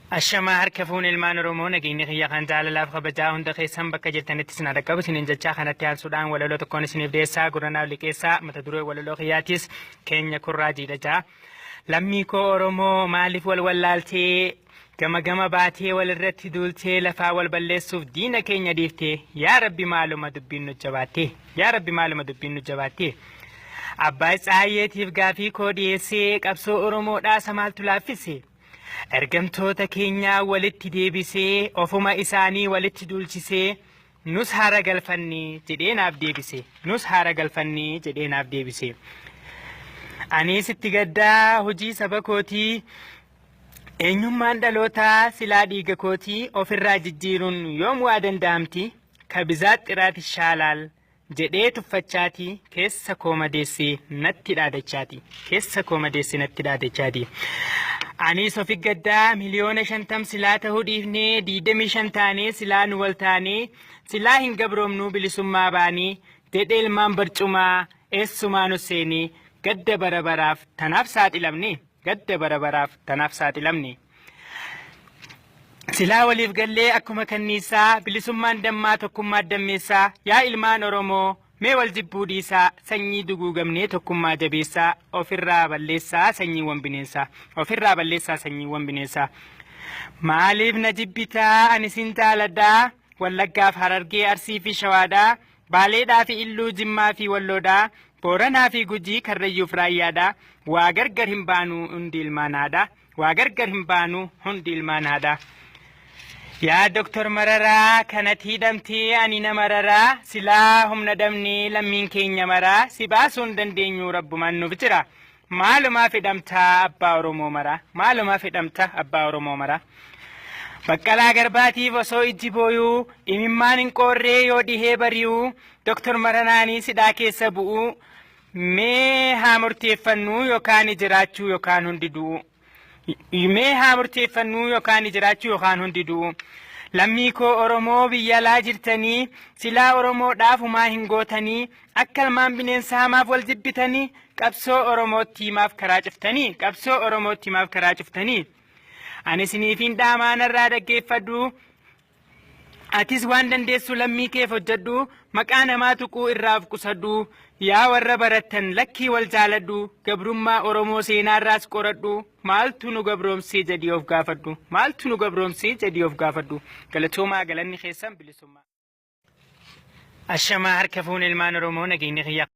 Ashamaa harka fuune ilmaan Oromoo, nageenyi kiyya kan jaalalaaf kabajaa hunda keessan bakka jirtanitti isin dhaqqabu isiniin jechaa, kanatti aansuudhaan walaloo tokkoon isiniif dhiyeessaa, gurranaaf liqeessaa. Mata duree walaloo kiyyaatis "Keenya kurraa jiidha" jaa. Lammii koo Oromoo, maaliif wal wallaaltee gama gama baatee walirratti duultee lafaa wal balleessuuf diina keenya dhiiftee? Yaa Rabbi, maaluma dubbiin nu jabaattee? Yaa Rabbi, maaluma dubbiin nu jabaattee? Abbaa Tsaayyeetiif gaafii koo dhiyeessee, qabsoo Oromoodhaa samaaltu laaffise? Ergamtoota keenyaa walitti deebisee, ofuma isaanii walitti duulchisee, nus haara galfannee jedhee naaf deebise. Nus haara galfannee jedhee naaf deebise. Anis itti gaddaa hojii saba kootii, eenyummaan dhalootaa silaa dhiiga kootii ofirraa jijjiiruun yoom waa danda'amti? Kabizaat xiraati shaalaal jedhee tuffachaati, keessa koo madeesse natti dhaadachaati. Keessa koo madeesse natti dhaadachaati. Anis ofi gaddaa, 50,000,000 silaa ta'uu dhiifnee 25 taanee silaa nu wal taanee, silaa hin gabroomnuu bilisummaa baanee jedhee, ilmaan barcumaa eessumaa nu seenee gadda bara baraaf tanaaf saaxilamne. Gadda bara baraaf tanaaf saaxilamne. Silaa waliif gallee akkuma kanniisaa, bilisummaan dammaa tokkummaa dammeessaa. Yaa ilmaan Oromoo, mee wal jibbuu dhiisaa, sanyii duguugamnee tokkummaa jabeessaa, ofirraa balleessaa sanyiiwwan bineensaa, ofirraa balleessaa sanyiiwwan bineensaa. Maaliif na jibbitaa? Ani sin jaaladhaa. Wallaggaaf Harargee, Arsii fi Shawaadhaa, Baaleedhaa fi Illuu, Jimmaa fi Walloodhaa, Booranaa fi Gujii, Karrayyuuf Raayyaadhaa. Waa gargar hin baanuu, hundi ilmaan haadhaa. Waa gargar hin baanuu, hundi ilmaan haadhaa. Yaa Doktor Mararaa, kanatti hidhamtee ani nama raraa, silaa humna dhabnee lammiin keenya maraa si baasuu hin dandeenyu, rabbumaan nuuf jira. Maalumaaf hidhamtaa abbaa Oromoo maraa? Maalumaaf hidhamta abbaa Oromoo maraa? Baqqalaa Garbaatiif osoo ijji booyuu imimmaan hin qoorree yoo dhihee bari'uu, Doktor Mararaanii sidhaa keessa bu'uu, mee haa murteeffannuu yookaan jiraachuu yookaan hundi du'uu. Mee haa murteeffannuu yookaan jiraachuu yookaan hundi du'uu. Lammii koo Oromoo biyya alaa jirtanii, silaa Oromoodhaaf humaa hin gootanii, akka ilmaan bineensa hamaaf wal jibbitanii, qabsoo Oromootti maaf karaa cuftanii? Qabsoo Oromootti maaf karaa cuftanii? Ani isiniifin dhaamaa, narraa dhaggeeffadhu. Atis waan dandeessu lammii keef hojjedhu, maqaa namaa tuquu irraa of qusadhu. Yaa warra barattan, lakkii wal jaaladhu, gabrummaa Oromoo seenaarraas qoradhu, maaltu nu gabroomsee jedhii of gaafadhu. Maaltu nu gabroomsee jedhii of gaafadhu. Galatoomaa, galanni keessan bilisummaa. Ashamaa harka fuune ilmaan Oromoo, nageenyi kiyya.